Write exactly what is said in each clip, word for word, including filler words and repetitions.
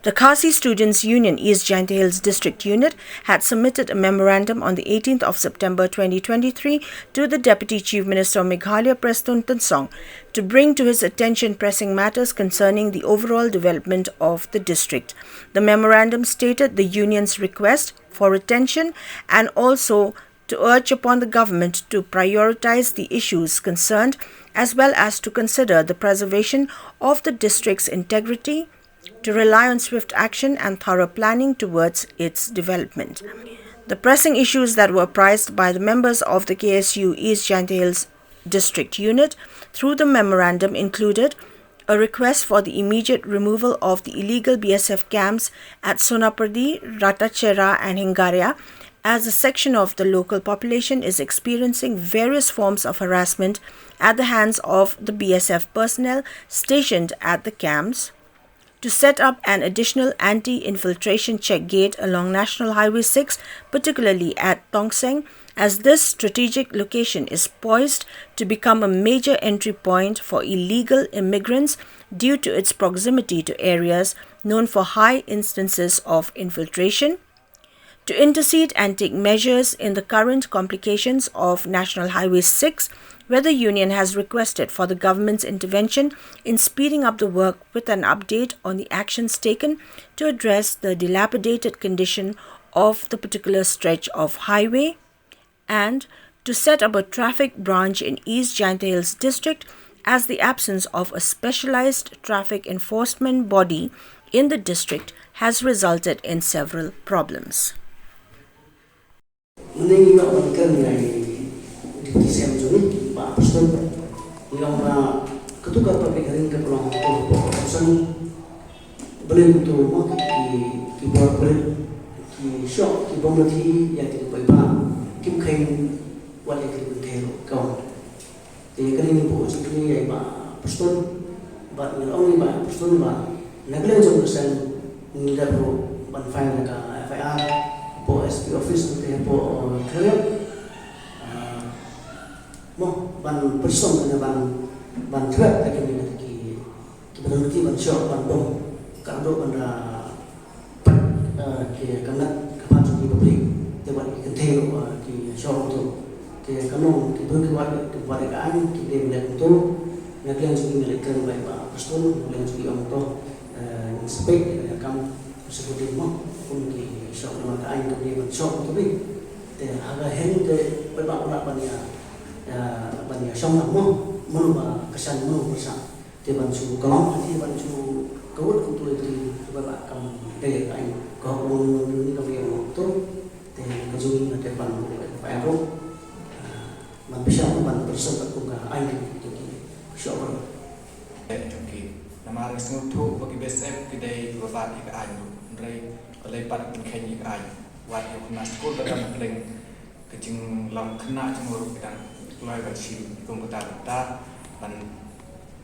The Khasi Students Union East Jaintia Hills District Unit had submitted a memorandum on the eighteenth of September twenty twenty-three to the Deputy Chief Minister of Meghalaya, Prestone Tynsong, to bring to his attention pressing matters concerning the overall development of the district. The memorandum stated the union's request for attention and also to urge upon the government to prioritize the issues concerned, as well as to consider the preservation of the district's integrity, to rely on swift action and thorough planning towards its development. The pressing issues that were apprised by the members of the K S U East Jaintia Hills District Unit through the memorandum included a request for the immediate removal of the illegal B S F camps at Sonapurdi, Ratachera, and Hingaria, as a section of the local population is experiencing various forms of harassment at the hands of the B S F personnel stationed at the camps, to set up an additional anti-infiltration check gate along National Highway six, particularly at Tongseng, as this strategic location is poised to become a major entry point for illegal immigrants due to its proximity to areas known for high instances of infiltration, to intercede and take measures in the current complications of National Highway six, where the union has requested for the government's intervention in speeding up the work with an update on the actions taken to address the dilapidated condition of the particular stretch of highway, and to set up a traffic branch in East Jaintia Hills District, as the absence of a specialized traffic enforcement body in the district has resulted in several problems. Mynne ngi ïoh ban kren ïa i Deputy C M jong ngi, Bah Prestone. Ngi ong ba katu ka public hearing ka long katu ka por ka sani. Balei kumtu mo ki, ki bor pulit ki shoh ki bom lathi ïa ki paidbah, kim kheiñ wat ïa ki kynthei ruh ka ong. Te kane ngi buh jingkylli ïa i Bah Prestone, bad ngi la ong ïa i Bah Prestone ba na ka liang jong ka seng ngi dep ruh ban file ïa ka F I R hapoh S P office, te hapoh, uh, Khliehriat. Ah, mo ban pyrshang ne ban, ban thwet ïa kine ki, kiba don ki ban shoh ban bom, ka dei ban da pat, eh, ki ka ngat ka pat ki public, te wat ki kynthei ruh, eh, ki shoh tu. Te ka long ki briew ki wad, ki wad ka aiñ, ki dei ban leh tu. Na ka liang jong ngi ngi leh kren bad i Bah Prestone, na ka liang jong ngi ong to, eh, ngi spek, eh, kam security mo, kum ki shoh namar ka aiñ ka dei ban shoh tu bi. Te ha ka hynrei te bad ba u lah ban ïa, eh, ban ïa shong lang mo, mano ba kyrshan, mano ba kyrshan. Te ban shu ka long, te ban shu kawut kumtu ïa ki, ba, ba kam dei ka aiñ, ka hok long long ni ka ïa long tu. Te ka jong ngi te ban, ba ïa long. Ah, ban pyrshang ban pyrshang kat kum ka aiñ ki, ki, ki shoh ba. Jong ki. Namar ngi sngewthuh ba ki B S F ki dei ba bat ïa ka aiñ. Hynrei balei pat kin kheiñ ïa ka aiñ. Wat ïa u khynnah skul ba dang pdeng ka jinglong khynnah jong u ruh ki dang kloi ban shim kum kata kata ban,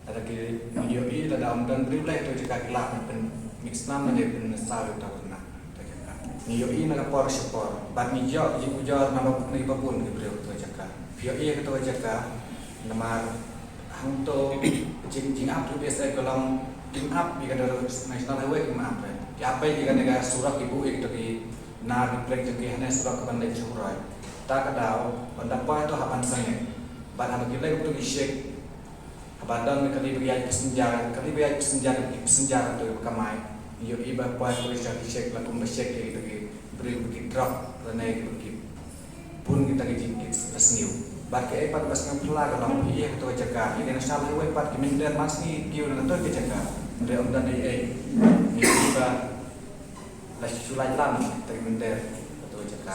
lada ki ïohi lada ym don briew leh to jaka ki lah ban pynmih snam lane pynsaw ïa uta u khynnah to jaka. Ngi ïohi na ka por sha por bad ngi ïoh jingujor na ba, na ba bun ki briew to jaka. Phi ïohi kato jaka namar hangto jing, jingap ki B S F ka long kim ap ïa ka National Highway kim ap. Ki ap ïa kane ka surok ki buh ïa kito ki nar ki pyrshah jong ki hane surok ka ban leit sha Umroi. Ta ka daw ban da poi to ha ban sangeh. Bad haba ki leit to ki shek. Haba don kali ba ïaid passenger, kali ba ïaid passenger, ki passenger to ka mai. Ïohi ba poi to ki shek la kum ba shek ïa kito ki briew ki drug lane ki bun kita ki jingkit ba sniew. Bad kaei pat ba sngewphylla ka long ïa kato ka jaka. Ïa ka National Highway pat ki mynder man sngi kiew na kato ka jaka. Hynrei ym don ei ei. Ïa ba la shu lait lang kita ki mynder kato ka jaka.